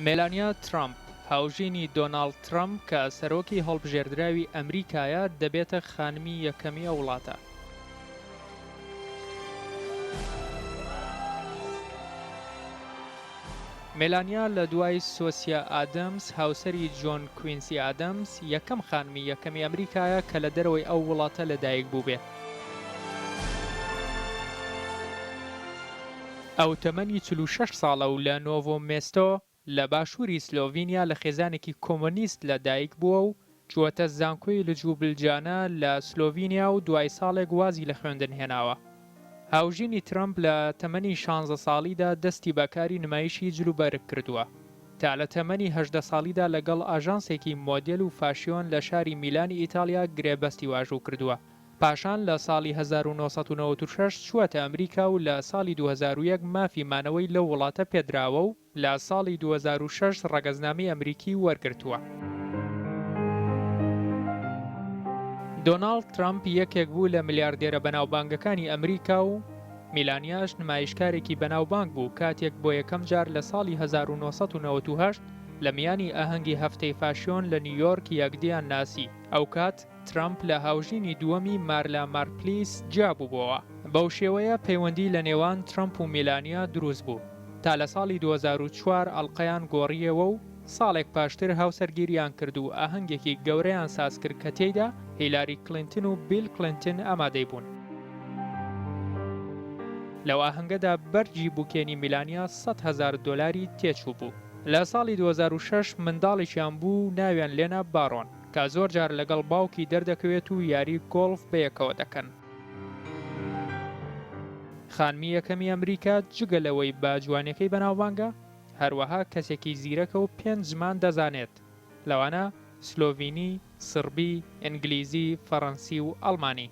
مێلانیا ترەمپ، هاوژینی دۆناڵد ترەمپ کە سەرۆکی هەڵبژێردراوی ئەمریکایە، دەبێتە خانمی یەکەمی ئەو وڵاتە. مێلانیا لە دوای سۆسیا ئادەمس، هاوسەری جۆن کوینسی ئادەمس، یەکەم خانمی یەکەمی ئەمریکایە کە لە دەرەوەی ئەو وڵاتە لەدایک بووبێ. ئەو تەمەنی 46 ساڵە و لە نۆڤۆ مێستۆ لە باشووری سلۆڤینیا لە خێزانێکی کۆمۆنیست لە دایک بووە و چووەتە زانکۆی لجوبلجانا لە سلۆڤینیا و دوای ساڵێک وازی لە خوێندن هێناوە. هاوژینی ترەمپ لە تەمەنی شانزە ساڵیدا دەستی بە کاری نمایشی جلوبەرگ کردووە تا لە تەمەنی 18 ساڵیدا لەگەڵ ئاژانسێکی مۆدێل و فاشیۆن لە شاری میلانی ئیتاڵیا گرێبەستی واژوو کردووە. پاشان لە ساڵی 1996 چووەتە ئەمریکا و لە ساڵی 2001 مافی مانەوەی لەو وڵاتە پێدراوە و لە ساڵی 2006 ڕەگەزنامەی ئەمریکی وەرگرتووە. دۆناڵد ترەمپ یەکێک بوو لە ملیاردێرە بەناوبانگەکانی ئەمریکا و میلانیاش نمایشکارێکی بەناوبانگ بوو کاتێک بۆ یەکەم جار لە ساڵی 1998 لە میانی ئاهەنگی هەفتەی فاشیۆن لە نیویۆرک یەکدیان ناسی. ئەوکات ترەمپ لە هاوژینی دووەمی مارلا مارپلیس جیابووبۆوە. بەو شێوەیە پەیوەندی لە نێوان ترەمپ و میلانیا دروست بوو تا لە ساڵی 2004 ئەڵقەیان گۆڕییەوە و ساڵێک پاشتر هاوسەرگیریان کرد و ئاهەنگێکی گەورەیان سازکرد کە تێیدا هیلاری کلینتن و بیل کلینتن ئامادەی بوون. لەو ئاهەنگەدا بەرگی بوکێنی میلانیا 100,000 دۆلاری تێچوو بوو. لە ساڵی 2006 منداڵێکیان بوو و ناویان لێنا بارۆن. کە زۆر جار لەگەڵ باوکی دەردەکەوێت و یاری گۆڵف بەیەکەوە دەکەن. خانمی یەکەمی ئەمریکا جگە لەوەی بە جوانیەکەی بەناوبانگە، هەروەها کەسێکی زیرەکە و پێنج زمان دەزانێت، لەوانە سلۆڤینی، سڕبی، ئینگلیزی، فەڕەنسی و ئەڵمانی.